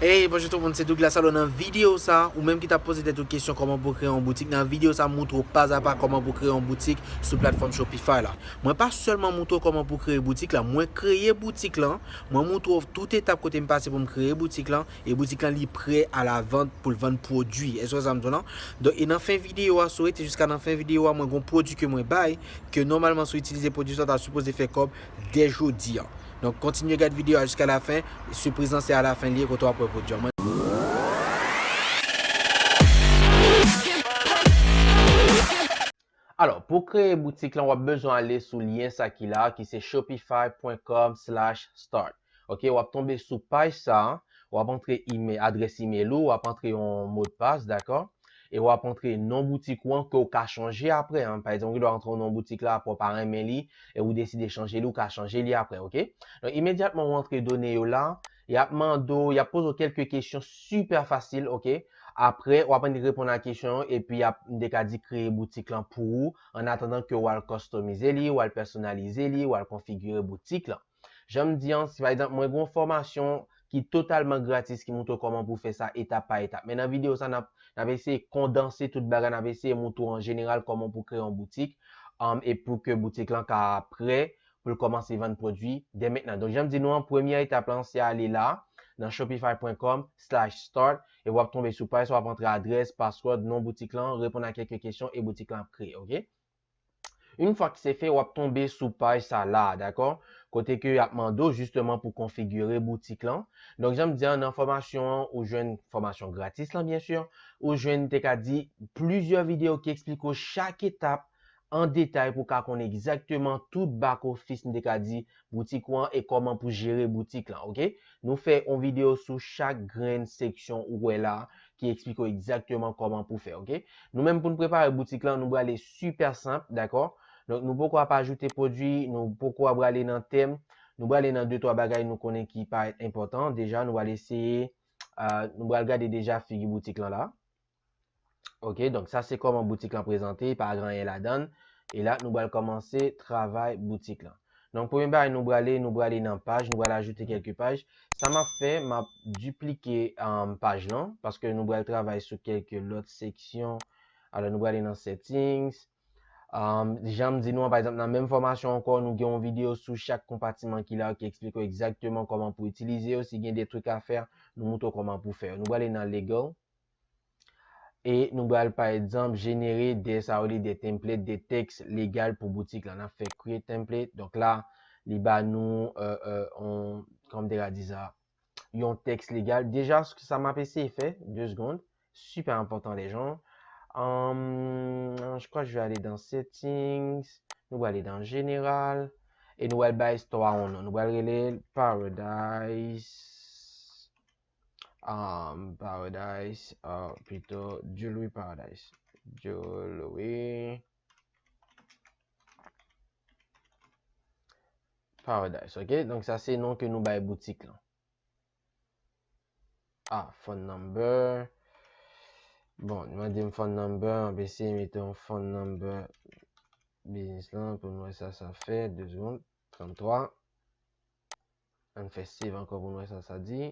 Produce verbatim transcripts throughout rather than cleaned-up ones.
Hey, bonjou tout moun, se Douglas. Alò, nan videyo sa, ou menm ki t ap poze tèt ou kesyon kòman pou kreye yon boutik, nan videyo sa, m montre w pazapa kòman pou kreye yon boutik sou platfòm Shopify la. Mwen pa sèlman montre w kòman pou kreye boutik la, mwen kreye boutik lan, mwen montre w tout etap kote m pase pou m kreye boutik lan, e boutik lan li prè a la vant pou l vann pwodui. Èske w wè sa m di w lan? Donk, e nan fen videyo a, si w rete jiska nan fen videyo a, mwen gon pwodui ke mwen bay, ke nòmalman si w itilize pwodui sa, w ta sipoze fè kòb dè jodi a. Donk, kontinye gade videyo a jiska lafen. Sipriz lan se alafen li ye, kote w ap wè pwodui an. Alò, pou kreye boutik lan, w ap bezwen ale sou lyen sa ki la, ki se shopify point com slash start. Ok, w ap tonbe sou paj sa, w ap antre email, adrès email ou, w ap antre yon modpas, dakò? E w ap antre non boutik ou an ke w ka chanje apre, an. Pa egzanp, ou gen dwa antre yon non boutik la, apre w pa renmen li, e ou deside chanje li, ou ka chanje li apre, ok? Donk, imedyatman ou antre done yo la, y ap mande w, y ap poze w kèlke kesyon sipè fasil, ok? Apre, w ap annik reponn a kesyon yo, epi y ap, m te ka di, kreye boutik lan pou ou, an atandan ke w al kòstomize li, w al pèsonalize li, w al konfigire boutik lan. Jan m di an, si pa egzanp, mwen gen yon fòmasyon ki totalman gratis, ki montre w kòman pou w fè sa etap pa etap. Men nan videyo sa, n ap, n ap eseye kondanse tout bagay, n ap eseye montre w an jeneral kòman pou kreye yon boutik, um, e pou ke boutik lan ka prè pou l kòmanse vann pwodui dè mentnan. Donk, jan m di nou an, premyè etap lan, se ale la, nan shopify point com slash start, e w ap tonbe sou paj sa, w ap antre adrès, password, non boutik lan, reponn a kèlke kesyon, e boutik lan ap kreye, ok? Yon fwa ke se fè, w ap tonbe sou paj sa la, dakò? Kote ke y ap mande w jisteman pou konfigire boutik lan. Donk, jan m di an, nan fòmasyon an, ou jwenn fòmasyon gratis lan, byen si, ou jwenn, te ka di, plizyè videyo ki eksplike w chak etap an detay pou w ka konn egzakteman tout back office, m te ka di, boutik ou an e kòman pou jere boutik lan, ok? Nou fè yon videyo sou chak grenn seksyon ou wè la, ki eksplike w egzakteman kòman pou fè, ok? Nou menm pou n prepare boutik lan, nou prale sipè senp, dakò? Donk, nou poko ap ajoute pwodui, nou poko ap prale nan tèm, nou prale nan de twa bagay nou konnen ki parèt enpòtan. Deja, nou pral eseye, ah, nou pral gade deja figi boutik lan la. Ok, donk sa se kòman boutik lan prezante, pa gen anyen ladan l. E la, nou pral kòmanse travay boutik lan. Donk, premye bagay, nou prale, nou prale nan paj, nou pral ajoute kèlke paj. Sa m ap fè, m ap diplike, um, paj lan, paske nou pral travay sou kèlke lòt seksyon. Alò, nou prale nan settings. Um, jan m di nou an, pa egzanp, nan menm fòmasyon ankò, nou gen yon videyo sou chak konpatiman ki la, ki eksplike w egzakteman kòman pou itilize yo. Si gen de trik a fè, nou montre w kòman pou fè yo. Nou prale nan legal. E nou pral, pa egzanp, jenere de sa yo rele de template, de tèks legal pou boutik la. N ap fè create template. Donk la, li ba nou, euh, euh, on, kòman m te ka di sa? Yon tèks legal. Deja, sa m ap eseye fè, de secondes, super important, les gens. Hum, je crois que je vais aller dans settings. Nou pral ale nan général. E nou pral bay store a yon non. Nou pral rele l Paradise. Um, Paradise, uh, pito Jewelry Paradise. Jewelry Paradise, ok? Donk, sa se non ke nou bay boutik lan. Ah, phone number. Bon, nou mande m phone number, m ap eseye mete yon phone number biznis lan pou nou wè sa sa fè. De secondes, tranntrwa. Ann fè save ankò pou n wè sa sa di.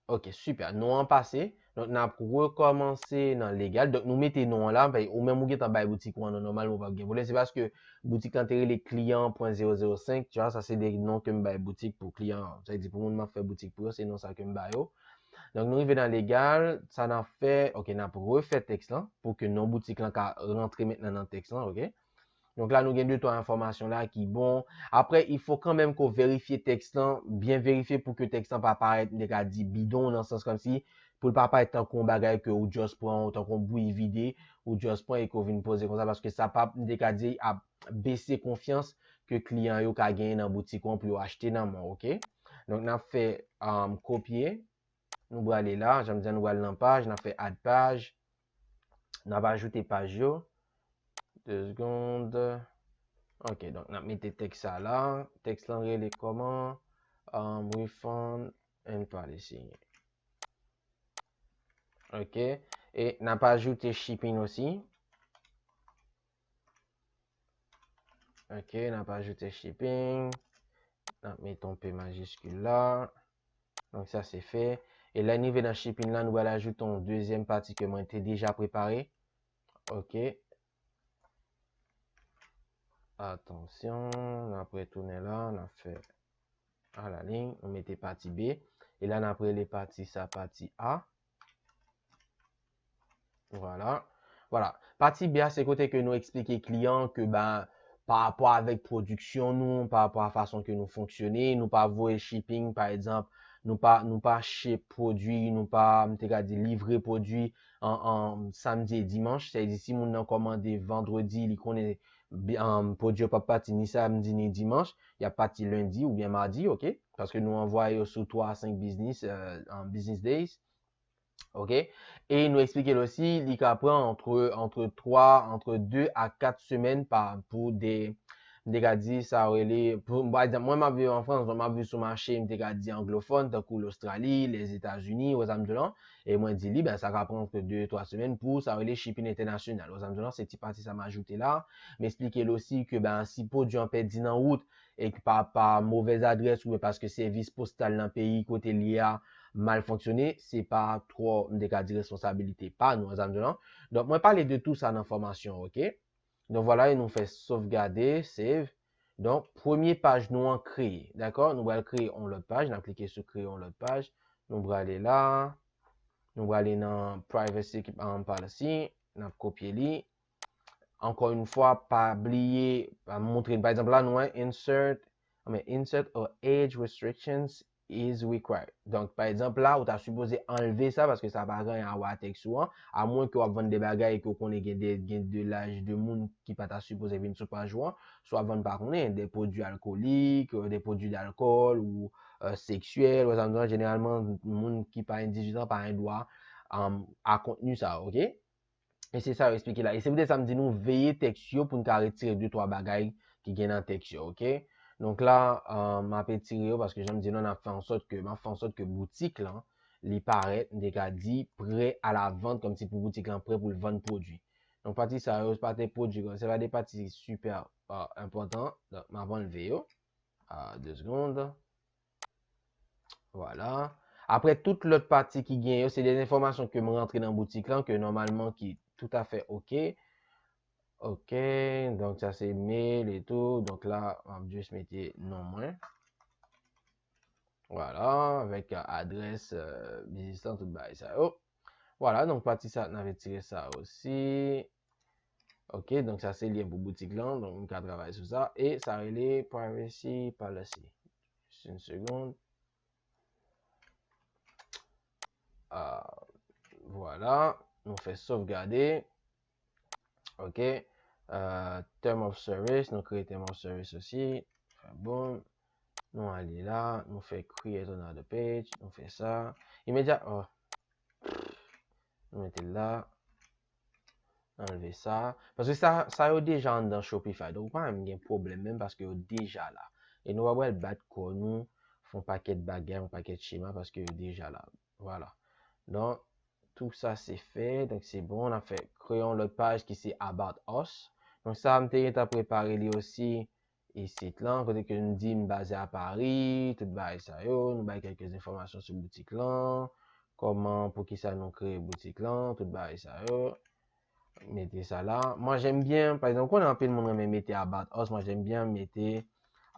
Ok, super. Non an pase. Donk, n ap rekòmanse nan legal. Donk, nou mete non an la. Ou menm ou gentan bay boutik ou an non, nòmalman ou p ap gen pwoblèm. Se paske boutik lan te rele client point zéro zéro cinq. Tu vois, sa se de non ke m bay boutik pou kliyan an. Sa vle di pou moun m ap fè boutik pou yo, se non sa ke m ba yo. Donk, nou rive nan legal. Sa n ap fè, ok, n ap refè tèks lan pou ke non boutik lan ka rantre mentnan nan tèks lan, ok? Donk la, nou gen de twa enfòmasyon la ki bon. Apre, il faut quand même ke w verifye tèks lan, byen verifye pou ke tèks lan pa parèt, m te ka di, bidon, nan sans kòmsi, pou l pa parèt tankou yon bagay ke ou just pran, tankou yon bouyi vide, ou just pran e ke w vin poze konsa, paske sa p ap, m te ka di, ap bese konfyans ke kliyan yo ka genyen nan boutik ou an pou yo achte nan men w, ok? Donk, n ap fè, um, kopye. Nou prale la, jan m di, nou pral nan paj, n ap fè add paj. N ap ajoute paj yo. De secondes. Ok, donk n ap mete tèks sa la. Tèks lan rele kòman? Um, refund and policy. Ok. E n ap ajoute shipping osi. Ok, n ap ajoute shipping. N ap mete yon P majiskil la. Donk, sa se fè. E lè n rive nan shipping la, nou pral ajoute yon dezyèm pati ke mwen te deja prepare. Ok. Atansyon, n ap retounen la, n ap fè a la liy, nou mete pati B. E la, n ap rele pati sa pati A. Vwala. Vwala. Pati B a, se kote ke nou eksplike kliyan ke, ben, pa rapò avèk pwodiksyon nou, pa rapò a fason ke nou fonksyone, nou pa voye shipping, pa egzanp, nou pa, nou pa ship pwodui, nou pa, m te ka di, livre pwodui an, an samdi e dimanch. Sa vle di, si moun nan kòmande vandredi, li konnen, bi- um, pwodui yo p ap pati ni samdi ni dimanch, y ap pati lendi oubyen madi, ok? Paske nou anvwaye yo sou twa a senk biznis, euh, um, business days. Ok? E nou eksplike l osi, li ka pran antre, antre twa, antre de a kat semèn pa, pou de, m te ka di, sa rele, pou, pa egzanp, mwen m ap viv an Frans, donk m ap viv sou mache, m te ka di anglofòn, tankou Lostrali, Lèzetazini, wè sa m di w lan, e mwen di li, ben, sa ka pran antre de, twa semèn pou sa rele shipping entènasyonal. Wè sa m di w lan, se ti pati sa m ajoute la. M eksplike l osi ke, ben, si pwodui an pèdi nan wout, e ki pa, pa movèz adrès oubyen paske sèvis postal nan peyi kote l ye a mal fonksyone, se pa twò, m te ka di, responsabilite pa nou, wè sa m di w lan. Donk, mwen pale de tou sa nan fòmasyon, ok? Donk, vwala, e nou fè sovgade, save. Donk, premye paj nou an kreye, dakò? Nou pral kreye yon lòt paj, n ap klike sou kreye yon lòt paj. Nou prale la, nou prale nan privacy, um, policy, n ap kopye li. Ankò yon fwa, pa bliye, pa montre, pa egzanp, la, nou wè insert, I mean, insert or age restrictions is required. Donk, pa egzanp, la, ou ta sipoze anlve sa paske sa pa gen anyen a wè a tèks ou an, amwen ke w ap vann de bagay ke w konnen gen de, gen de laj de moun ki pa ta sipoze vin sou paj ou an, swa w ap vann, pa konnen, de pwodui alkolik, euh, de pwodui dalkòl ou, euh, seksyèl, wè sa m di w lan, jeneralman, moun ki pa gen dizuit an pa gen dwa, um, a kontni sa, ok? E se sa yo eksplike la. E se poutèt sa m di nou veye tèks yo pou n ka retire de twa bagay ki gen nan tèks yo, ok? Donk la, euh, m ap retire yo paske jan m di nou, n ap fè an sòt ke, m ap fè an sòt ke boutik lan, li parèt, m te ka di, prè a la vant, kòmsi pou boutik lan prè pou l vann pwodui. Donk pati sa yo, se pa de pwodui, se pa de pati sipè, euh, enpòtan. Donk m ap anlve yo. Ah, de segonn. Vwala. Apre, tout lòt pati ki gen yo, se de enfòmasyon ke m rantre nan boutik lan, ke nòmalman ki toutafè ok. Ok, donk sa se mail e tou. Donk la, m ap jis mete non mwen. Vwala, avèk, euh, adrès, euh, biznis lan, tout bagay sa yo. Vwala, donk pati sa, n ap retire sa osi. Ok, donk sa se lyen pou boutik lan, donk nou ka travay sou sa. E sa rele privacy policy. Jis yon segonn. Ah, vwala, nou fè sovgade. Ok. Euh, term of service, nou kreye term of service osi. Fè bon. Nou ale la, nou fè create another page, nou fè sa. Imedya, oh. Nou mete l la. Anlve sa. Paske sa, sa yo deja anndan Shopify. Donk, ou pa menm gen pwoblèm menm paske yo deja la. E nou pa pral bat kò nou, fè yon pakèt bagay, yon pakèt chema paske yo deja la. Vwala. Donk, tou sa se fè. Donk, se bon. N ap fè kreye yon lòt paj ki se About Us. Donk, sa, m te gentan prepare li osi. Isit lan, kote ke n di n baze a Pari, tout bagay sa yo, nou bay kèlke enfòmasyon sou boutik lan, kòman, poukisa nou kreye boutik lan, tout bagay sa yo. Mete sa la. Moi, j'aime bien, pa egzanp, ou konnen anpil moun renmen mete About Us, moi, j'aime bien mete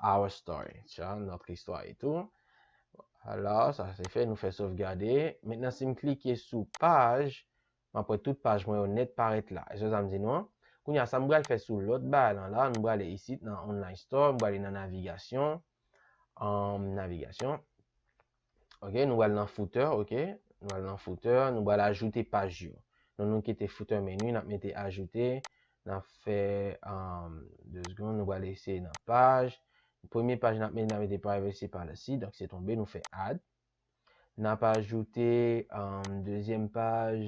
Our Story, tu vois, notre histoire et tout. Alò, sa se fè, nou fè sovgade. Mentnan, si m klike sou paj, m ap wè tout paj mwen yo nèt parèt la. Èske sa m di nou an? Kounye a, sa m pral fè sou lòt bagay lan la, nou prale isit nan Online Store, m prale nan navigasyon. An navigasyon. Ok, nou pral nan footer, ok. Nou pral nan footer, nou pral ajoute paj yo. Donk, nou kite footer menu, n ap mete ajoute, n ap fè, um, de segonn, nou pral eseye nan paj. Premye paj n ap mete, n ap mete privacy policy, donk se tonbe, nou fè add. N ap ajoute, um, dezyèm paj,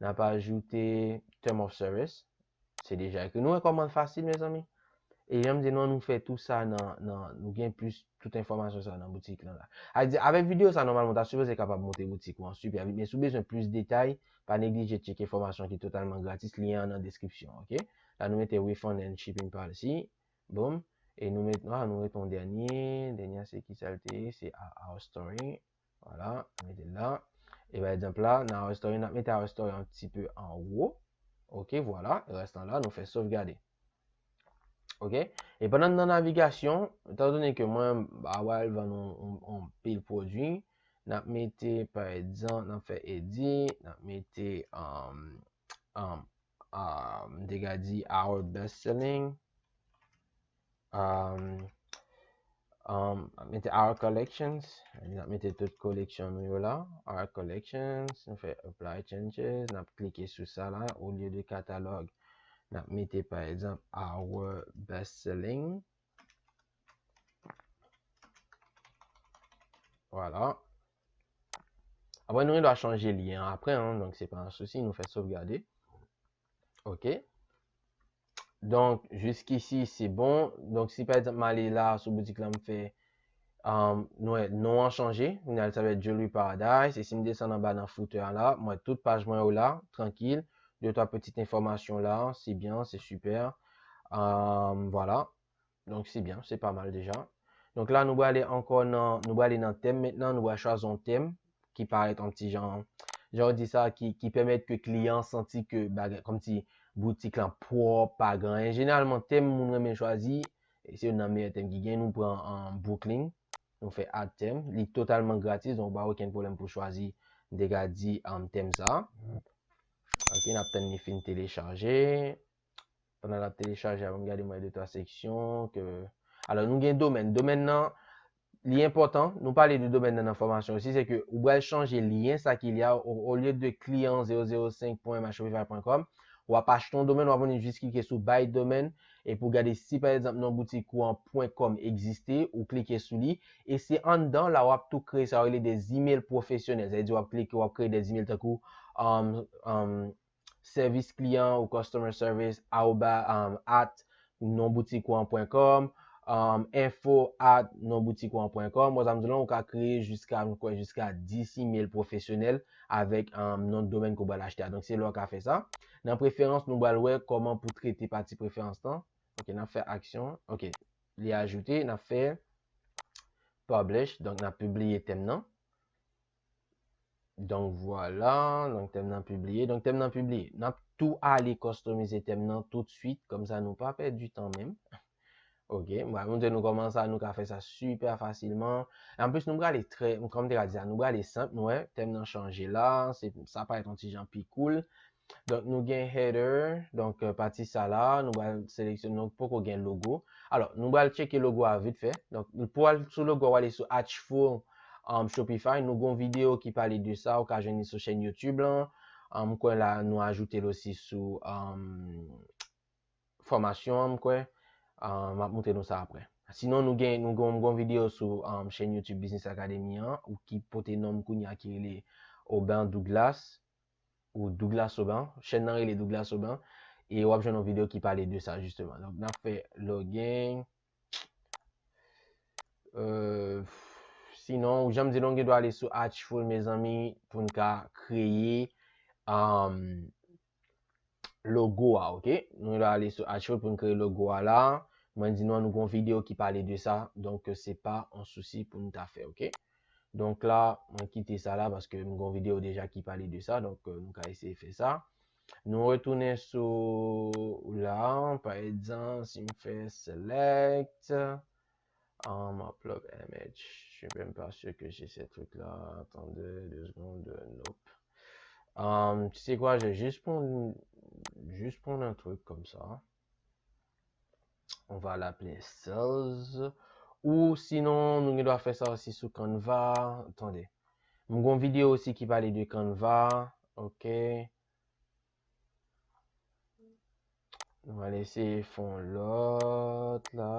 n ap ajoute term of service. Se deja ekri. Nou wè kòman l fasil, mezanmi? E jan m di nou, nou fè tou sa nan, nan, nou gen plis tout enfòmasyon sa nan boutik lan la. A di, avèk videyo sa, nòmalman, w ta sipoze kapab monte boutik ou an sipè vit, men si w bezwen plis detay, pa neglije tcheke fòmasyon ki totalman gratis, lyen an nan deskripsyon, ok? La, nou mete refund and shipping policy. Boom. E nou met, ah, nou ret yon dènye. Dènye a se ki sa l te ye? Se a, Our Story. la. E pa egzanp la, nan Our Story, n ap mete Our Story yon ti pe anwo. Ok, vwala. Rès lan la, nou fè sovgade. Ok? E pandan n nan navigasyon, etan done ke mwen, Awal vann yon, yon, yon pil pwodui, n ap mete, pa egzanp, n ap fè edit, n ap mete, um, um, um, m te ka di our best selling, um, um, n ap mete our collections, n ap mete tout koleksyon nou yo la, our collections, nou fè apply changes, n ap klike sou sa la, olye de katalòg, n ap mete pa egzanp our best selling. Vwala. Apre, nou gen dwa chanje lyen an apre, hein, donk se pa yon sousi, nou fè sovgade. Ok. Donk, jiskisi, se bon. Donk, si pa egzanp, m ale la sou boutik la, m fè, um, nou wè, non an chanje. Kounye a, sa va être Jewelry Paradise. E si m desann anba nan footer la, m wè tout paj mwen yo la, trankil. De twa pitit enfòmasyon la, se byen, se sipè. Um, vwala. Donk, se byen, se pa mal deja. Donk la, nou prale ankò nan, nou prale nan tèm mentnan, nou pral chwazi yon tèm ki parèt yon ti jan, jan w di sa, ki, ki pèmèt ke kliyan an santi ke bagay, kòmsi boutik lan pwòp, pa gen anyen. Jeneralman, tèm moun renmen chwazi, e se youn nan meyè tèm ki gen, nou pran an Brooklyn, nou fè add tèm, li totalman gratis, donk ou pa okenn pwoblèm pou chwazi, m te ka di, um, tèm sa. Ok, n ap tann li fin telechaje. Pandan l ap telechaje, ap gade mwen de twa seksyon ke, alò, nou gen domèn. Domèn nan, li enpòtan. Nou pale de domèn nan nan fòmasyon osi, se ke ou pral chanje lyen sa ki li a, o, olye de client zéro zéro cinq point m h shopify point com, w ap achte yon domèn, w ap vin jis klike sou buy domain, epi w gade si, pa egzanp, non boutik ou an point com egziste, ou klike sou li, e se anndan la w ap tou kreye sa yo rele des emails professionnels. Sa vle di w ap klike, w ap kreye des emails tankou, um, um, sèvis kliyan ou customer service, awoba, um, at non boutik ou an point com, um, info at non boutik ou an point com. Bon, sa m di w lan, ou ka kreye jiska, m kwè, jiska dis email pwofesyonèl avèk, um, non domèn ke w pral achte a. Donk, se lè w ka fè sa. Nan preferans, nou pral wè kòman pou trete pati preferans lan. Ok, n ap fè aksyon. Ok, li ajoute, n ap fè publish. Donk, n ap pibliye tèm nan. Donk, vwala. Donk, tèm nan pibliye. Donk, tèm nan pibliye. N ap tou ale kòstomize tèm nan toutswit. Kòmsa, nou pa pèdi tan menm. Ok, m pral montre nou kòman sa, nou ka fè sa sipè fasilman. Anplis, nou prale trè, kòm m te ka di sa, nou prale senp, nou wè, tèm nan chanje la, se, sa parèt yon ti jan pi cool. Donk, nou gen header, donk, euh, pati sa la, nou pral seleksyone, nou poko gen logo. Alò, nou pral tcheke logo a vit fè. Donk, pou al sou logo, w ale sou Hatchful, um, Shopify. Nou gon videyo ki pale de sa, ou ka jwenn li sou chèn YouTube lan. Um, m kwè la, nou ajoute l osi sou, um, fòmasyon an, m kwè. Ah, m ap montre nou sa apre. Sinon, nou gen, nou gen, gon videyo sou, um, chèn YouTube Business Academy an, ou ki pote non m kounye a ki rele Aubin Douglas, ou Douglas Aubin. Chèn nan rele Douglas Aubin. E w ap jwenn yon videyo ki pale de sa, jisteman. Donk, n ap fè login. Euh, sinon, ou janm di nou gen dwa ale sou Hatchful, mezanmi, pou n ka kreye, um, logo a, ok? Nou gen dwa ale sou Hatchful pou n kreye logo a la. Mwen di nou, nou gon videyo ki pale de sa, donk se pa yon sousi pou n ta fè, ok? Donk la, mwen kite sa la paske m gon videyo deja ki pale de sa, donk, euh, nou ka eseye fè sa. Nou retounen sou la, pa egzanp, si m fè select, um, upload image. Je suis même pas sûr que j'ai ce truc-là. Attendez deux secondes. Nope. Um, tu sais quoi, je vais juste prendre, juste prendre un truc comme ça. On va l'appeler sales. Ou sinon, nou gen dwa fè sa osi sou Canva. Tande. M gon videyo osi ki pale de Canva. Ok. Nou va eseye fè yon lòt la.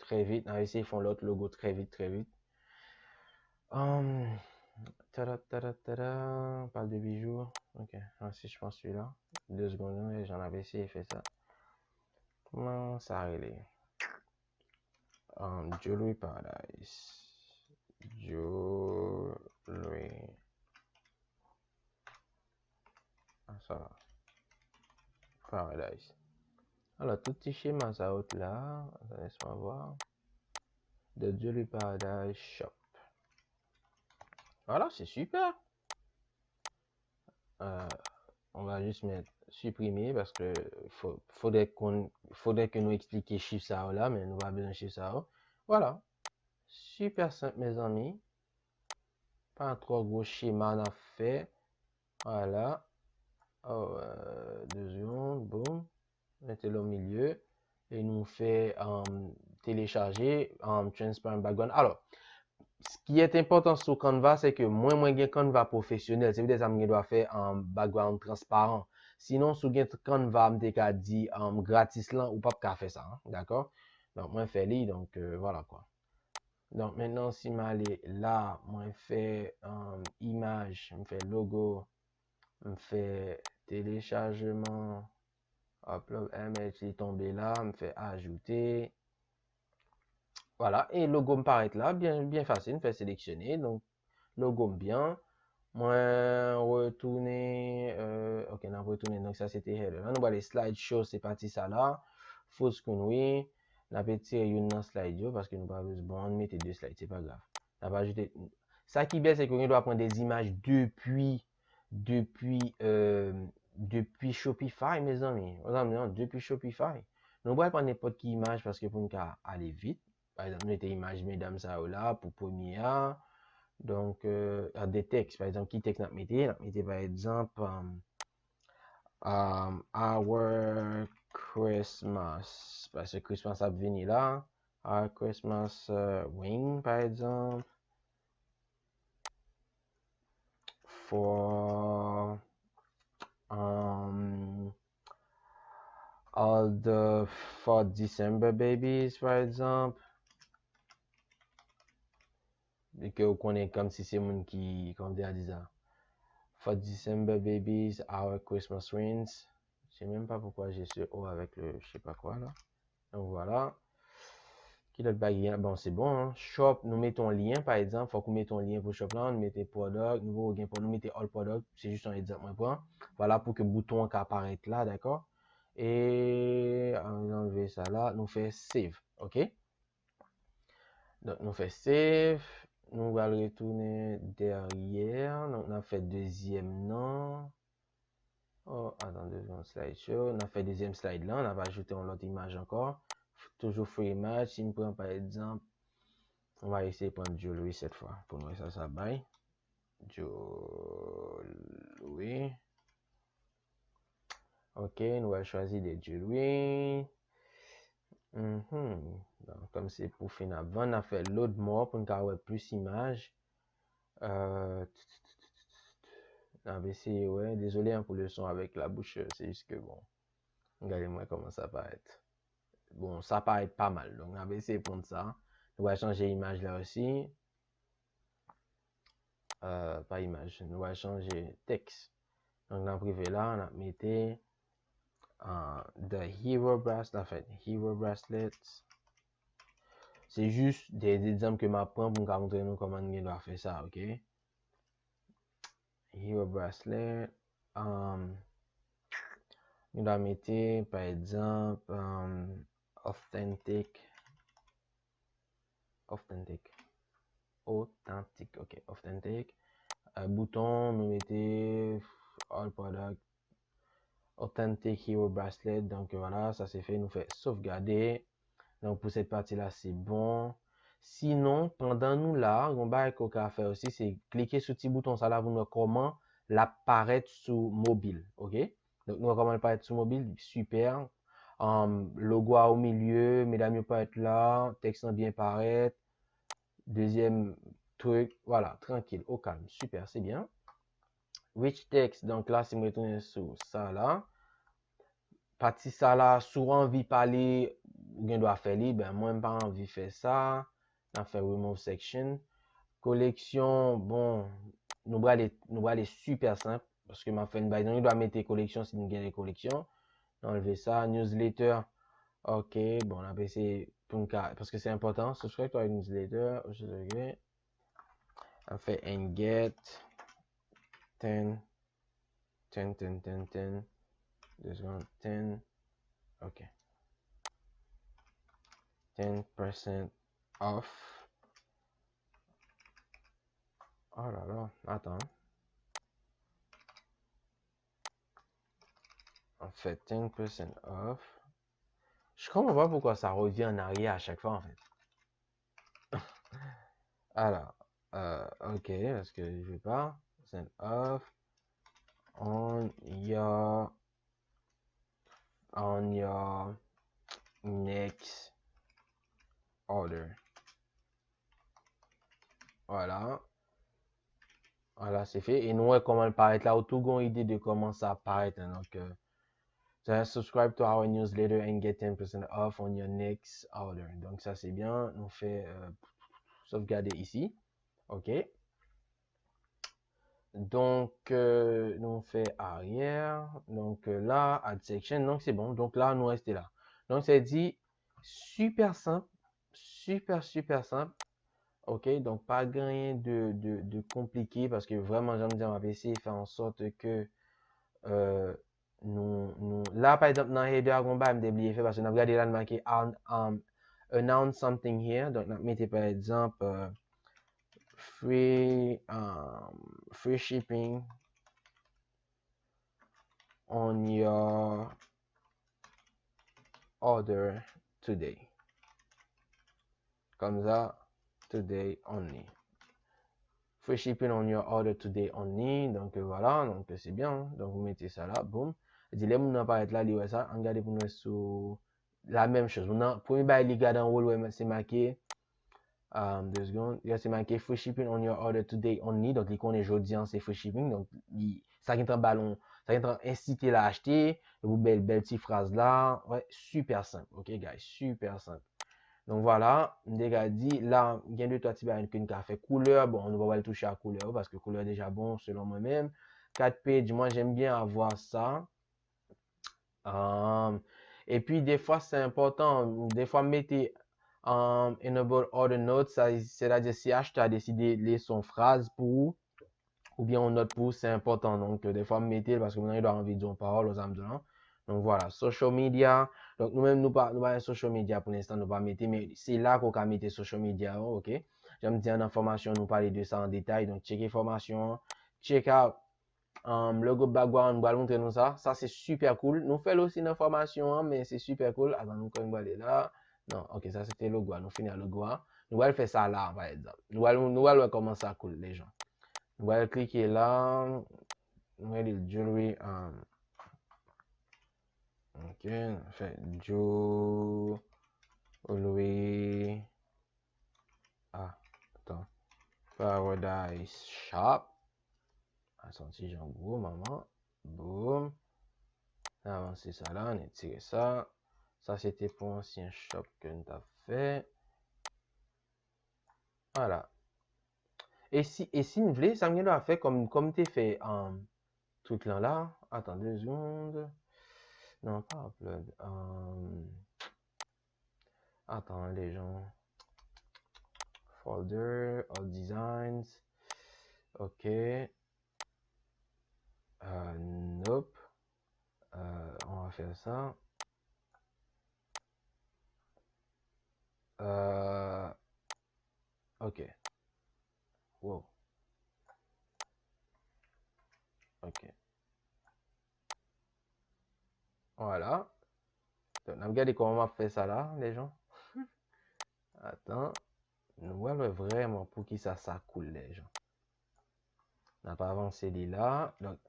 Trè vit. N a eseye fè yon lòt logo trè vit, trè vit. Um, tada, tada, tada. On parle de bijoux. Ok. Ah, si je pense celui-là. Deux secondes, non, jan n ap eseye fè sa. Kòman sa rele? Um, Jewelry Paradise. Jewelry. Ah, sa va. Paradise. Alò, tout ti chema sa yo t la. Laisse-moi voir. The Jewelry Paradise Shop. Voilà, c'est super. Euh, on va juste mettre supprimer parce que faut, faudrait qu'on, faudrait que nou eksplike chif sa yo la, men nou pa bezwen chif sa yo. Voilà. Super senp, mezanmi. Pa twò gwo chema n ap fè. Voilà. Oh, euh, deux secondes, boum. Mete l o milye. E nou fè um, telechaje um, transparent background. Alò, ce qui est important sou Canva, se ke mwen, mwen gen Canva pwofesyonèl. Se poutèt sa m gen dwa fè um, background transparan. Sinon, si w gen Canva, m te ka di um, gratis lan, ou p ap ka fè sa. Hein? Dakò? Donk, mwen fè li, donk, euh, voilà kwa. Donk, mentnan, si m ale la, mwen fè um, imaj, m fè logo, m fè telechajman, upload image, li tonbe la, m fè ajoute. Voilà, e logo m parèt la, byen, byen fasil, m fè seleksyone, donk logo m byen. Mwen retounen, euh, ok, n ap retounen, donk sa se te header la. Nou prale slide show, se pati sa la. Full screen, wi. N ap retire youn nan slide yo, paske nou pa bezwen, bon, ann mete de slide, se pa grav. N ap ajoute, sa ki bèl, se ke w gen dwa pran de imaj depi, depi, euh, depi Shopify, mezanmi. Mezanmi, non, depi Shopify. Nou pral pran nenpòt ki imaj, paske pou n ka ale vit. Pa egzanp, nou mete imaj medam sa yo la pou premye a. Donk, euh, de tèks, pa egzanp, ki tèks n ap mete? N ap mete, pa egzanp, um, um, Our Christmas. Paske Christmas ap vini la. Our Christmas uh, ring, pa egzanp. For um, all the for December babies, pa egzanp. E ke ou konnen kòmsi se moun ki, kòman te a di sa? For December babies, our Christmas rings. Je sais même pas pourquoi j'ai ce O avec le je sais pas quoi là. Donk, vwala. Ki lòt bagay gen? Bon, se bon, hein. Shop, nou mete yon lyen, pa egzanp, fòk ou mete yon lyen pou shop lan, nou mete product, nou poko gen product, nou mete all product, se jis yon egzanp mwen pran. Vwala, pou ke bouton an ka aparèt la, dakò? E, ann anlve sa la, nou fè save, ok? Donk, nou fè save, nou pral retounen dèyè, donk, n ap fè dezyèm nan. Oh, atann, dezyèm slide show. N ap fè dezyèm slide lan, n ap ajoute yon lòt imaj ankò. Toujou free image. Si m pran, pa egzanp, on va eseye pran jewelry cette fois, pou n wè sa sa bay. Jewelry. Ok, nou pral chwazi de jewelry. Mhm. Donk, kòm se pou fin ap vann, n ap fè load more pou n ka wè plis imaj. Euh, n ap eseye wè. Dezole, hein, pou le son avèk la bouche, se jis ke bon. Gade mwen kòman sa parèt. Bon, sa parèt pa mal. Donk, n ap eseye pran sa. Nou pral chanje imaj la osi. Euh, pa imaj. Nou pral chanje tèks. Donk, n ap rive la, n ap mete uh, the hero bracelet, anfèt, hero bracelet. Se jis de egzanp ke m ap pran pou m ka montre nou kòman n gen dwa fè sa, ok? Hero bracelet, um, nou ta mete, pa egzanp, um, authentic, authentic, authentic, ok, authentic. Uh, bouton, nou mete all product, authentic hero bracelet. Donk, vwala, sa se fè, nou fè sovgade. Donk, pou sèt pati la, se bon. Sinon, pandan nou la, yon bagay ke w ka fè osi, se klike sou ti bouton sa la pou nou wè kòman l ap parèt sou mobil, ok? Donk, nou wè kòman l parèt sou mobil, super. Um, logo a o milye, medam yo parèt la, tèks lan byen parèt. Dezyèm trik, vwala, trankil, o kalm, super, se byen. Rich text, donk la, si m retounen sou sa la, pati sa la, si w anvi pale, ou gen dwa fè li, ben mwen m pa anvi fè sa. N ap fè remove section. Koleksyon, bon, nou prale, nou prale super senp, paske m ap fè n bay, nou dwa mete koleksyon si n gen de koleksyon. Nou anlve sa, newsletter, ok, bon, n ap eseye pou n ka, paske se enpòtan, subscribe to our newsletter, ok. N ap fè and get ten, ten, ten, ten, ten, de segonn, ten, ok. Ten percent off Oh là là, attends. En fait, ten percent off. Je comprends pas pourquoi ça revient en arrière à chaque fois, en fait. Alors, euh, ok, parce que je vais pas. Percent off on your, on your next order. Voilà. Voilà, se fè. E nou wè kòman l parèt la. Ou tou gon ide de kòman sa parèt, hein. Donk, euh, so subscribe to our newsletter and get ten percent off on your next order. Donk, sa se byen. Nou fè, euh, sovgade isi. Ok. Donk, euh, nou fè aryè. Donk, euh, la, add section. Donk, se bon. Donk, la, nou rete la. Donk, sa di, super senp. Super, super senp. Ok, donk pa gen anyen de, de, de konplike, paske vrèman, jan m di a, m ap eseye fè an sòt ke, euh, nou, nou, la, pa egzanp, nan header a, gon bagay m te bliye fè, paske n ap gade la, n make an, um, announce something here. Donk, n ap mete, pa egzanp, euh, free, um, free shipping on your order today. Comme ça, today only. Free shipping on your order today only. Donk, euh, voilà, donk, euh, se byen. Donk, ou mete sa la, boum. Di lè moun nan parèt la, li wè sa. Ann gade pou nou wè sou la menm choz. Moun nan, premye bagay li gade anwo, l wè se make, um, de seconde. Li wè se make free shipping on your order today only. Donk, li konnen jodi an se free shipping. Donk, li, sa gentan ba l yon, sa gentan ensite l a achte. Epi bèl, bèl ti fraz la. Wè, super senp. Ok, guys, super senp. Donk, vwala, m te ka di, la, gen de twa ti bagay ke n ka fè. Koulè, bon, nou pa pral touche a koulè yo, paske koulè deja bon, selon mwen menm. Kat page, moi, j'aime bien avoir ça. Um, epi, defwa, se enpòtan. Defwa, m mete, um, enable order notes, sa, sètadi si achtè a deside lese yon fraz pou ou, oubyen yon nòt pou ou, se enpòtan. Donk, defwa, m mete l paske moun nan gen dwa anvi di yon pawòl, ou sa m di w lan. Donk, vwala, social media. Donk, nou menm, nou pa, nou pa gen social media pou lenstan, nou pa mete, men se la ke w ka mete social media yo, ok? Jan m di an nan fòmasyon, nou pale de sa an detay. Donk, tcheke fòmasyon an. Check out, um, logo background, m pral montre nou sa. Sa, se super cool. Nou fè l osi nan fòmasyon an, men se super cool. Atann, nou kwè m prale la. Non, ok, sa se te logo a. Nou fini ak logo a. Nou pral fè sa la, pa egzanp. Nou pral, nou pral wè kòman sa cool, les gens. Nou pral klike la. Nou rele l jewelry, um, ok, nou fè jewelry. Ah, atann. Paradise Shop. A, se yon ti jan gwo, manman. Boum. N avanse sa la, n retire sa. Sa, se te pou ansyen shop ke n t ap fè. Vwala. E si, e si n vle, sa m gen dwa fè kòm, kòm m te fè, um, trik lan la. Atann de segonn. Non, pa upload. Um, Atann, les gens. Folder, all designs. Ok. Euh, nope. Euh, on va faire ça. Euh, ok. Wow. Ok. Vwala. Donk, n ap gade kòman m ap fè sa la, les gens. Atann. Nou pral wè vrèman poukisa sa cool, les gens. N ap avanse li la. Donk,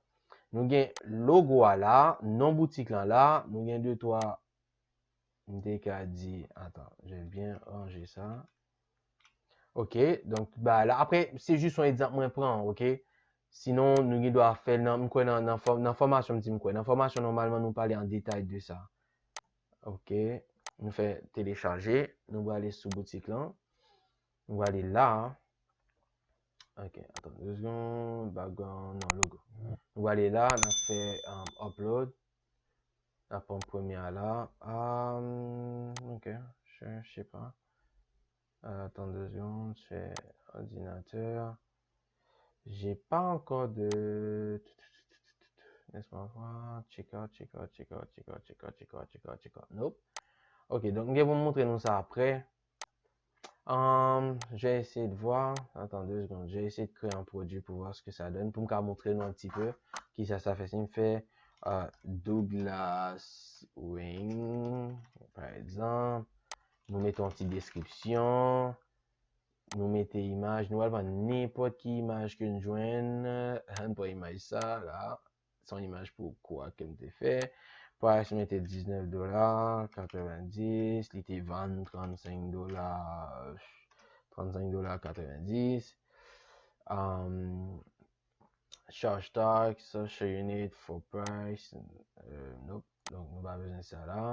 nou gen logo a la, non boutik lan la, nou gen de twa, m te ka di, atann, je vais bien ranger ça. Ok, donk, ba la, apre, se jis yon egzanp mwen pran, ok? Sinon, nou gen dwa fè l nan, m kwè nan, nan fò-, nan fòmasyon, m di m kwè. Nan fòmasyon, nòmalman, nou pale an detay de sa. Ok, nou fè telechaje, nou prale sou boutik lan. Nou prale la. Ok, atann de segonn, background, non, logo. Nou prale la, n ap fè, um, upload. N ap pran premye a la. Um, ok, je, je sais pas. Euh, attends deux secondes, c'est ordinateur. J'ai pas encore de... Laisse-moi voir. Check out, check out, check out, check out, check out, check out, check out, check out, check out. Nope. Ok, donk m gen pou m montre nou sa apre. Um, je vais essayer de voir. Attends deux secondes. Je vais essayer de créer un produit pour voir ce que ça donne. Pou m ka montre nou un petit peu kisa sa fè. Si m fè uh, Douglas Wing, pa egzanp, nou mete yon ti deskripsyon, nou mete imaj, nou al pran nenpòt ki imaj ke n jwenn, n pran imaj sa la. Se yon imaj pou kou a ke m te fè. Price mete diznèf dola katrevendis, li te vann trannsenk dola, trannsenk dola katrevendis. Um, charge tag, social unit for price. Uh, nope. Donk nou pa bezwen sa la.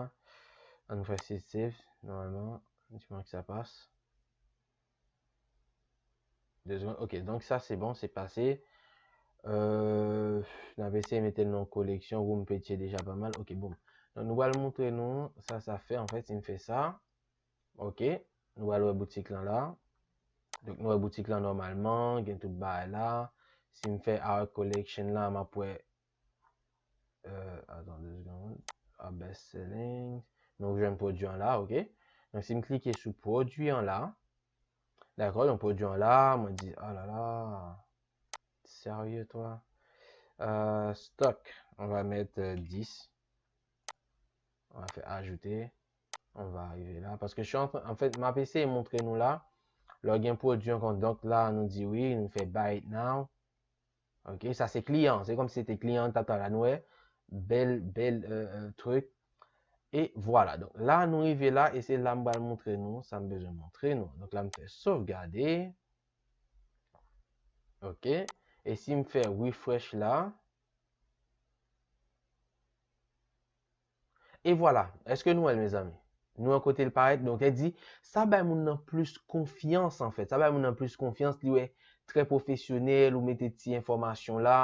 An nou fè save, save, nòmalman. Di mwen ki sa pas. De secondes. Ok, donk sa se bon, se pase. Euh, n ap eseye mete l nan koleksyon, Room Page se deja pa mal. Ok, bon. Donk nou pral montre nou sa sa fè, anfèt, si m fè sa. Ok, nou pral wè boutik lan la. Donk nou wè boutik lan nòmalman, gen tout bagay la. Si m fè Our Collection la, m ap wè euh, attends deux secondes. Ah, best selling. Nou jwenn pwodui an la, ok. Donk si m klike sou pwodui an la, dakò, donk pwodui an la, mwen di, oh la la, sérieux toi? Euh, stock, on va mettre euh, dix. On va faire ajouter. On va arriver là. Parce que je suis en train, en fait, m ap eseye montre nou la. Lè gen pwodui an kont, donk la, nou di wi, nou fè buy it now. Ok, sa se kliyan. Se kòm si se te kliyan an t ap travay la. Nou wè, bèl, bèl euh, euh, truc. E vwala. Donk la, nou rive la e se la m pral montre nou sa m bezwen montre nou. Donk la, m fè sovgade. Ok. E si m fè refresh la, E vwala. Èske nou wè l, mezanmi? Nou wè kote l parèt? Donk, e di, sa bay moun nan plis konfyans, anfèt. Sa bay moun nan plis konfyans, li wè trè pwofesyonèl, ou mete ti enfòmasyon la.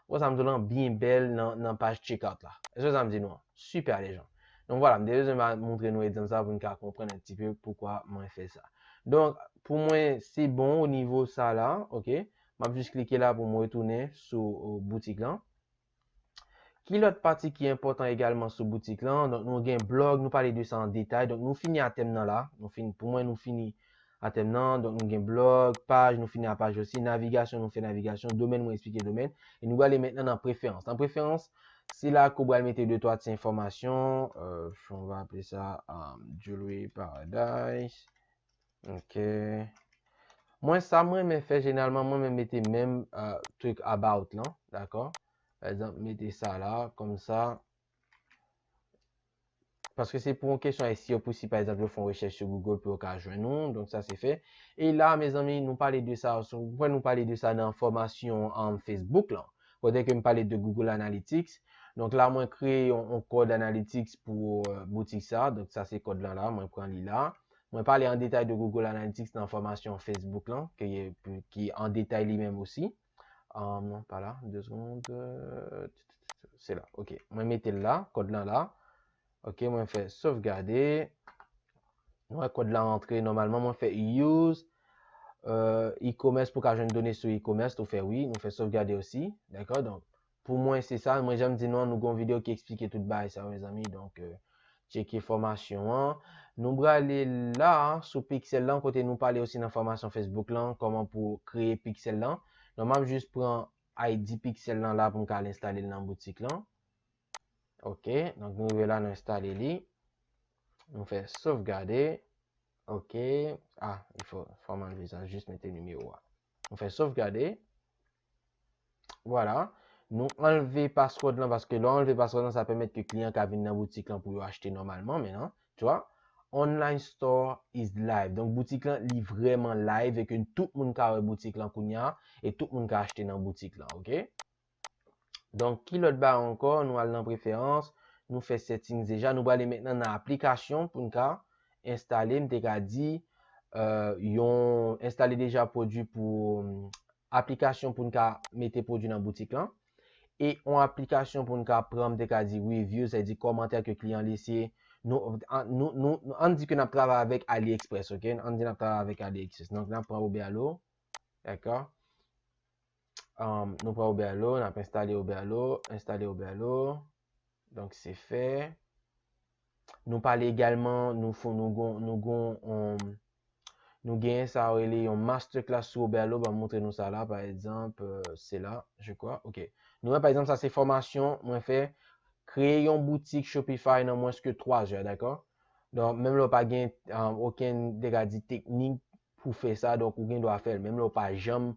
Bon, sa m di w lan byen bèl nan, nan paj checkout la. Èske sa m di nou an? Super, les gens. Donk, vwala, m te bezwen ma- montre nou egzanp sa pou n ka konprann un petit peu poukwa mwen fè sa. Donk, pou mwen, se bon o nivo sa la, ok? M ap jis klike la pou m retounen sou o, boutik lan. Ki lòt pati ki enpòtan egalman sou boutik lan? Donk, nou gen blòg, nou pale de sa an detay. Donk, nou fini a tèm nan la. Nou fini, pou mwen, nou fini a tèm nan. Donk, nou gen blòg, paj, nou fini a paj osi. Navigasyon, nou fè navigasyon. Domèn, mwen eksplike domèn. E nou prale mentnan nan preferans. Nan preferans, se la ke w pral mete de twa ti enfòmasyon. Euh, on va appeler ça euh, Jewelry Paradise. Ok. Mwen, sa mwen renmen fè jeneralman, mwen renmen mete menm euh, truc about lan, dakò? Pa egzanp, mete sa la, kòm sa. Paske se pou yon kesyon S E O pou si pa egzanp yo fè yon rechèch sou Google pou yo ka jwenn ou. Donk sa se fè. E la, mezanmi, nou pale de sa, sou- ou wè nou pale de sa nan fòmasyon an Facebook lan. Kote ke m pale de Google Analytics. Donk la, mwen kreye yon, yon kòd Analytics pou euh, boutik sa. Donk sa se kòd lan la, mwen pran li la. Mwen pale an detay de Google Analytics nan fòmasyon Facebook lan, ki, ki an detay li menm osi. Um, non, pa la, de secondes. Euh, se la, ok. Mwen mete l la, kòd lan la. Ok, mwen fè sovgade. Mwen kòd la rantre nòmalman, mwen fè use euh, e-commerce pou ka jwenn done sou e-commerce, ou fè wi, nou fè sovgade osi, dakò? Donk, pou mwen, se sa, mwen janm di nou an, nou gon videyo ki eksplike tout bagay sa, mezanmi, donk, euh, tcheke fòmasyon an. Nou prale la, sou pixel lan, kote nou pale osi nan fòmasyon Facebook lan, kòman pou kreye pixel lan. Donk, m ap jis pran I D pixel lan la pou m ka al enstale l nan boutik lan. Ok, donk nou rive la, nou enstale li. Nou fè sovgade. Ok. Ah, il faut, fò m anlve sa, jis mete nimewo a. Nou fè sovgade. Vwala. Nou anlve password lan, paske lè w anlve password lan, sa pèmèt ke kliyan ka vin nan boutik lan pou yo achte nòmalman, men non. Tu vois? Online store is live. Donk, boutik lan, li vrèman live e ke tout moun ka wè boutik lan kounye a e tout moun ka achte nan boutik lan, ok? Donk, ki lòt bagay ankò? Nou al nan preferans, nou fè settings deja. Nou prale mentnan nan aplikasyon pou n ka enstale, m te ka di, euh, yon enstale deja pwodui pou, aplikasyon pou n ka mete pwodui nan boutik lan. E yon aplikasyon pou n ka pran, m te ka di review, sa vle di kòmantè ke kliyan lese. Nou, an, nou, nou, nou, ann di ke n ap travay avèk AliExpress, ok? Ann di n ap travay avèk AliExpress. Donk, n ap pran Oberlo, dakò? Um, nou pran Oberlo, n ap enstale Oberlo, enstale Oberlo. Donk, se fè. Nou pale egalman, nou fon, nou gon, nou gon, um, Nou genyen sa yo rele yon masterclass sou Oberlo. Ban m montre nou sa la, pa egzanp, euh, se la, je crois. Ok. Nou wè, pa egzanp, sa se fòmasyon mwen fè, kreye yon boutik Shopify nan mwens ke twa zè, dakò? Donk, menm lè w pa gen, um, okenn, te ka di, teknik pou fè sa, donk ou gen dwa fè l, menm lè w pa janm,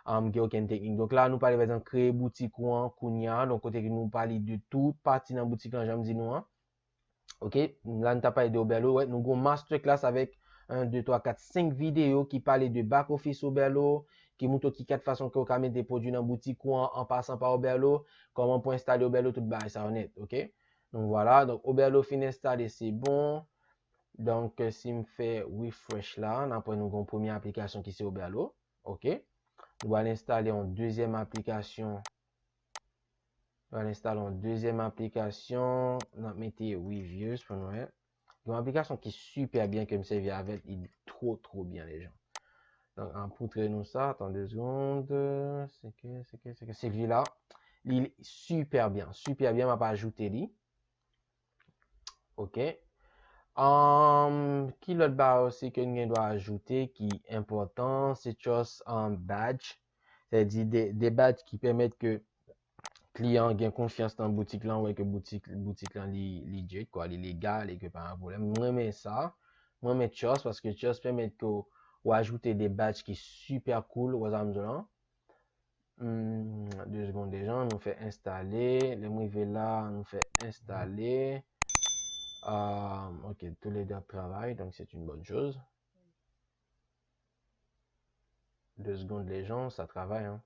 um, gen okenn teknik. Donk la, nou pale, pa egzanp, kreye boutik ou an kounye a, donk kote ke nou pale de tout pati nan boutik lan, jan m di nou an. Ok, la nou ta pale de Oberlo, wè, nou gon masterclass avèk en, de, twa, kat, senk videyo ki pale de back office Oberlo, ki montre w ki kat fason ke w ka mete pwodui nan boutik ou an, an pasan pa Oberlo, kòman pou enstale Oberlo, tout bagay sa yo nèt, ok? Donk vwala, donk Oberlo fin enstale, se bon. Donk, euh, si m fè refresh la, n ap wè nou gon premye aplikasyon ki se Oberlo, ok? Nou pral enstale yon dezyèm aplikasyon. Nou pral enstale yon dezyèm aplikasyon. N ap mete Weaviers pou nou wè. Yon aplikasyon ki sipè byen ke m sèvi avè l, li two, two byen, lejan. Donk, an poutre nou sa, atann de segonn. Se ke, se ke, se ke, se ke la. Li sipè byen, sipè byen, m ap ajoute li. Ok. Um, ki lòt bagay osi ke n gen dwa ajoute ki enpòtan? Se just, um, badge. Sètadi de, de badge ki pèmèt ke kliyan an gen konfyans nan boutik lan, wè ke boutik, boutik lan li legit, kwa, li legal e ke pa gen pwoblèm. Mwen renmen sa. Mwen renmen just paske just pèmèt ke w ajoute de badge ki sipè cool, wè sa m di w lan. Hmm, de segonn deja, nou fè enstale. Lè m rive la, nou fè enstale. Um, ok, tou le de ap travay, donk se yon bòn choz. De segonn, lejan, sa travay, hein.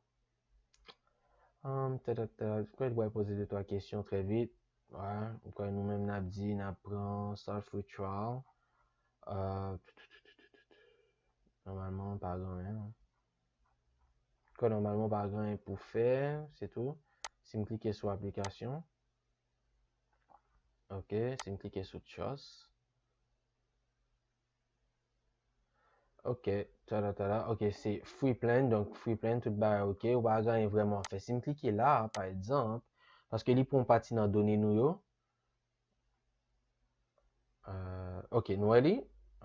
Um, ta, ta, ta, m kwè w pral poze de twa kesyon trè vit. Wè, m kwè nou menm n ap di, n ap pran start free trial. Euh, nòmalman, pa gen anyen, non. Kwè nòmalman, pa gen anyen pou fè, se tou. Si m klike sou aplikasyon. Ok, si m klike sou just. Ok, tada, tada. Ok, se free plan, donk free plan, tout bagay ok. Ou pa gen anyen vrèman a fè. Si m klike la, pa egzanp, paske li pran pati nan done nou yo. Euh, ok, nou wè li?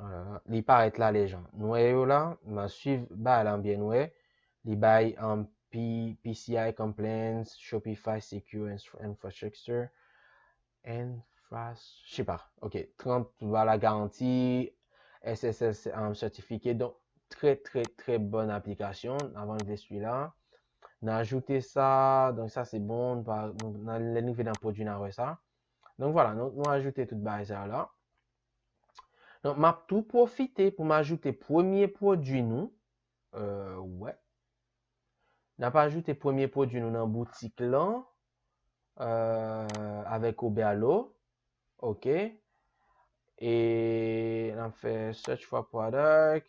Ah là là, li parèt la, lejan. Nou wè yo la, m a swiv bagay la byen, nou wè. Li bay, um, P-, P C I compliance, Shopify secure infra-, infrastructure, infra-, je sais pas. Ok, trant dola garanti, S S L, um, certificate. Donk, trè, trè, trè bòn aplikasyon. Avan n vle swi la. N ajoute sa, donk sa se bon, nou pa, nou, nan, lè n rive nan pwodui, n a wè sa. Donk vwala, nou, nou ajoute tout bagay sa yo la. Donk, m ap tou pwofite pou m ajoute premye pwodui nou. Euh, wè. N ap ajoute premye pwodui nou nan boutik lan, euh, avèk Oberlo. Ok. E n ap fè search for product.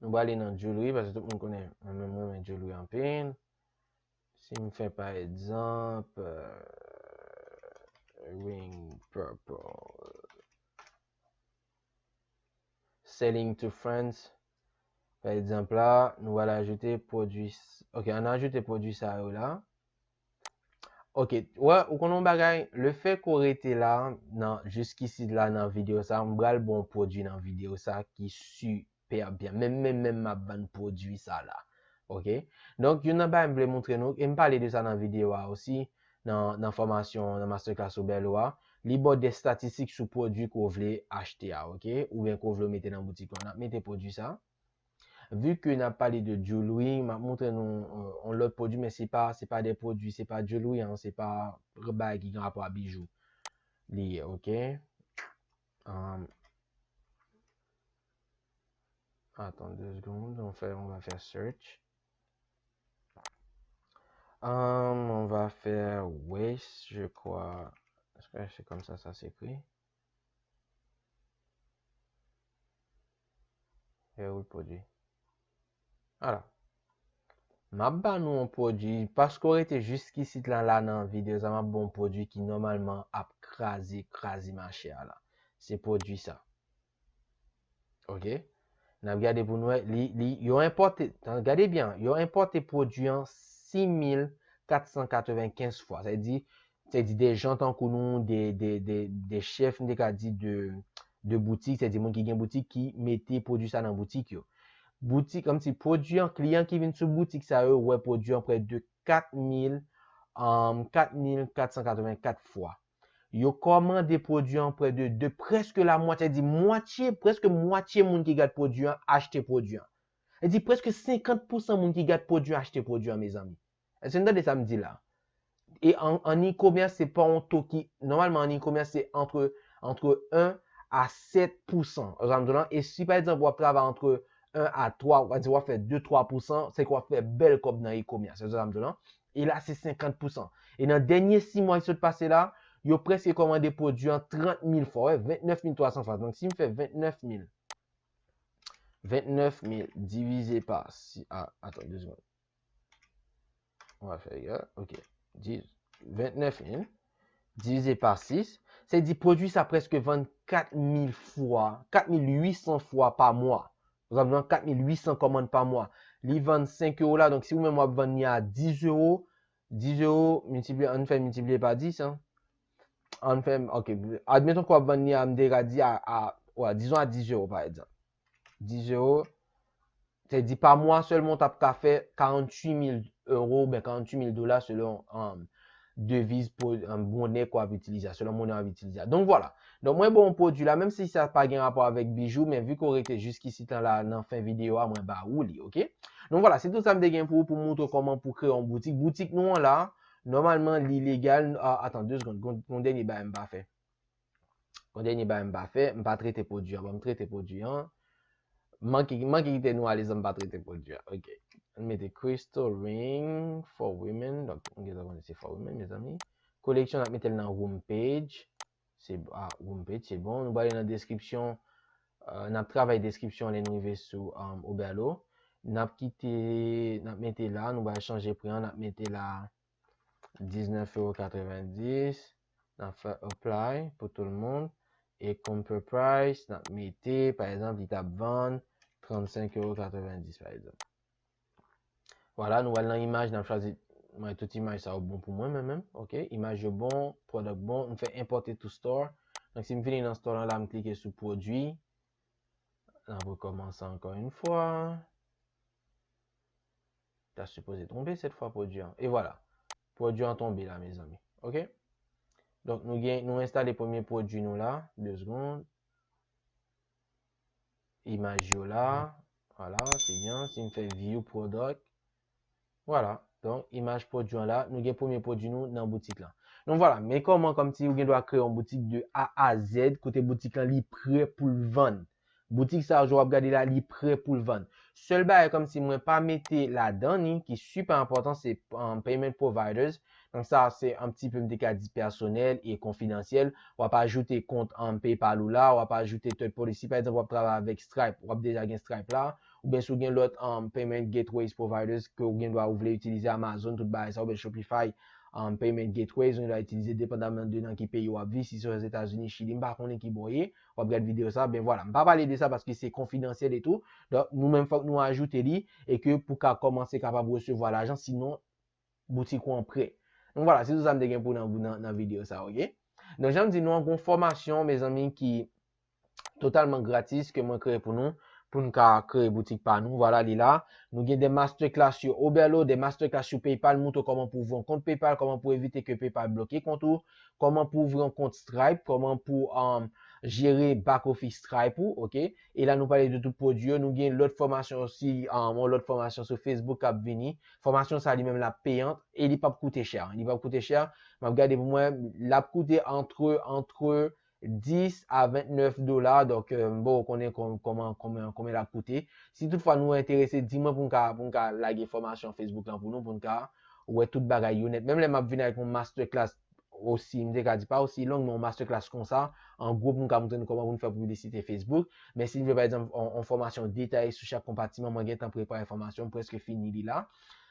Nou prale nan jewelry, paske tout moun konnen mwen menm mwen renmen jewelry anpil. Si m fè pa egzanp, euh, ring purple. Selling to friends. Pa egzanp la, nou pral ajoute pwodui s-, ok, ann ajoute pwodui sa yo la. Ok, wè, ou konnen yon bagay, le fè ke w rete la, nan, jiskisit la nan videyo sa, m pral ba w yon pwodui nan videyo sa ki sipè byen. Menm, menm, menm m ap vann pwodui sa la. Ok? Donk, youn nan bagay m vle montre nou, e m pale de sa nan videyo a osi, nan, nan fòmasyon, nan masterclass Oberlo a, li ba w de statistik sou pwodui ke w vle achte a, ok? Oubyen ke w vle mete nan boutik lan. N ap mete pwodui sa. Vu ke n ap pale de jewelry, m ap montre nou, euh, yon lòt pwodui, men se pa, se pa de pwodui, se pa jewelry, hein, se pa bagay ki gen rapò a bijou li ye, ok? Um, attends deux secondes, on fait, on va faire search. Um, on va faire waist, je crois. Est-ce que c'est comme ça, ça s'écrit? E wi pwodui. Ala. M ap ba nou yon pwodui, paske w rete jiskisit lan la nan videyo sa, m ap ba w yon pwodui ki nòmalman ap kraze, kraze mache a la. Se pwodui sa. Ok? N ap gade pou nou wè, li, li, yo enpòte, tan, gade byen, yo enpòte pwodui an sis mil kat san katrevenkenz fwa. Sa vle di, se di de jan tankou nou, de, de, de, de chèf, m te ka di de, de boutik, sètadi moun ki gen boutik ki mete pwodui sa nan boutik yo. Boutik, kòmsi pwodui an, kliyan ki vin sou boutik sa yo, wè pwodui an prè de kat mil, um, kat mil kat san katrevenkat fwa. Yo kòmande pwodui an prè de, de prèske la mwatye, di mwatye, prèske mwatye moun ki gad pwodui an achte pwodui an. E di prèske senkant pousan moun ki gad pwodui an achte pwodui an, mezanmi. Èske n tande sa m di la? E an, an e-commerce, se pa yon to ki, nòmalman, an e-commerce, se antre, antre en a sèt pousan. Ou sa m di w lan? E si, pa egzanp, w ap travay antre en a twa, w a di w ap fè de twa pousan, se ke w ap fè bèl kòb nan e-commerce. Ou sa m di w lan? E la, se senkant pousan. E nan dènye sis mwa ki sot pase la, yo prèske kòmande pwodui an trant mil fwa, wè, vennèf mil twa san fwa. Donk, si m fè vennèf mil, vennèf mil divize pa sis, a, atann, de segonn. On va faire égal, ok. Dis, vennèf mil divize pa sis, se di pwodui sa prèske vann kat mil fwa, kat mil uit san fwa pa mwa. Ou sa m di w lan, kat mil uit san kòmann pa mwa. Li vann senk ewo la, donk si ou menm w ap vann li a dis ewo, dis ewo, miltipliye, ann fè miltipliye pa dis, an. Ann fè, ok, admeton ke w ap vann li a, m te ka di a, a, wè, dizon a dis ewo, pa egzanp. Dis ewo, se di pa mwa sèlman w t ap ka fè karanntuit mil ewo oubyen karanntuit mil dola selon, um, deviz pou, um, monnen ke w ap itilize a, selon monnen w ap itilize a. Donk, vwala. Donk, mwen ba w pwodui la, menm si sa pa gen rapò avèk bijou, men vi ke w rete jiskisit lan la, nan fen videyo a, mwen ba ou li, ok? Donk, vwala, se tout sa m te gen pou ou, pou moutre w kòman pou kreye yon boutik. Boutik nou an la, nòmalman, li legal. A, atann, de segonn, gon, gon dènye bagay m pa fè. Gon dènye bagay m pa fè, m pa trete pwodui an. Bon, m trete pwodui an. Manke, manke kite nou alèz, m pa trete pwodui an. Ok. M mete Crystal Ring for Women. Donk, m gentan konnen se for women, mezanmi. Koleksyon, n ap mete l nan home page. Se, a, home page, se bon. Nou prale nan deskripsyon. Euh, n ap travay deskripsyon lè n rive sou, um, Oberlo. N ap kite, n ap mete la, nou pral chanje pri an, n ap mete la diznèf ewo katrevendis, n ap fè apply pou tout moun, e compare price, n ap mete, pa egzanp, li t ap vann trannsenk ewo katrevendis, pa egzanp. Vwala, nou al nan imaj, n ap chwazi, mwen, tout imaj sa yo bon pou mwen, mwen menm, ok? Imaj yo bon, product bon, m fè import to store. Donk, si m vini nan store lan la, m klike sou pwodui, n ap rekòmanse ankò yon fwa. Ta sipoze tonbe sèt fwa pwodui an. E vwala. Pwodui an tonbe la, mezanmi. Ok? Donk, nou gen, nou enstale premye pwodui nou la. De segonn. Imaj yo la. Vwala, se byen. Si m fè view product. Vwala. Donk, imaj pwodui an la. Nou gen premye pwodui nou nan boutik lan. Donk, vwala. Men kòman, kòmsi ou gen dwa kreye yon boutik de A a Z, kote boutik lan li prè pou l vann. Boutik sa a, jan w ap gade la, li prè pou l vann. Sèl bagay kòmsi mwen pa mete ladan li, ki sipè enpòtan, se, um, payment providers. Donk sa, se yon ti pe, m te ka di, pèsonèl e konfidansyèl. W ap ajoute kont, um, PayPal ou la, w ap ajoute third party. Si pa egzanp w ap travay avèk Stripe, w ap deja gen Stripe la, oubyen si w gen lòt, um, payment gateways providers ke w gen dwa ou vle itilize, Amazon, tout bagay sa, oubyen Shopify, um, payment gateways, ou gen dwa itilize depandaman de nan ki peyi w ap viv, si se Ozetazini, Chili, m pa konnen ki bò w ye, w ap gad videyo sa, ben vwala. M pa pale de sa paske se konfidansyèl e tou. Donk, nou menm fòk nou ajoute li e ke pou ka kòmanse kapab resevwa lajan, sinon boutik ou an prè. Donk vwala, se tout sa m te gen pou nan, nan, nan videyo sa, ok? Donk, jan m di nou an, gon fòmasyon, mezanmi, ki totalman gratis ke mwen kreye pou nou, pou n ka kreye boutik pa nou. Vwala, li la. Nou gen de masterclass sou Oberlo, de masterclass sou PayPal, moutre w kòman pou ouvri yon kont PayPal, kòman pou evite ke PayPal bloke kont ou, kòman pou ouvri yon kont Stripe, kòman pou, um, jere back office Stripe ou, ok? E la nou pale de tout pwodui yo. Nou gen lòt fòmasyon osi, um, yon lòt fòmasyon sou Facebook k ap vini. Fòmasyon sa li menm l ap peyan e li p ap koute chè. Li p ap koute chè. M ap gade pou mwen, l ap koute antre, antre dis a ventnèf dola. Donk, euh, m poko konnen kòman, kòman, kòman, kòman l ap koute. Si toutfwa nou enterese, di mwen pou m ka, pou m ka lage fòmasyon Facebook lan pou nou, pou n ka wè tout bagay yo nèt. Menm lè m ap vin avèk yon masterclass osi, m te ka di pa osi long, men yon masterclass konsa, an gwo pou m ka montre nou kòman pou n fè piblisite Facebook. Men si n vle, pa egzanp, yon, yon fòmasyon detaye sou chak konpatiman, mwen gentan prepare fòmasyon, m prèske fini li la.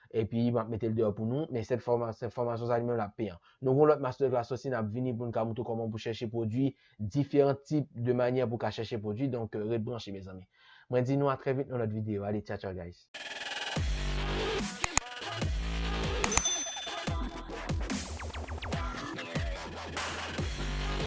Epi, m ap mete l deyò pou nou, men sèt fòma-, sèt fòmasyon sa li menm l ap peyan. Nou gen yon lòt masterclass osi, n ap vini pou n ka montre w kòman pou chèche pwodui, diferan tip de manyè pou w ka chèche pwodui. Donk, euh, ret branche, mezanmi. Mwen di nou a trè vit nan lòt videyo. Ale, tcha tcha, guys.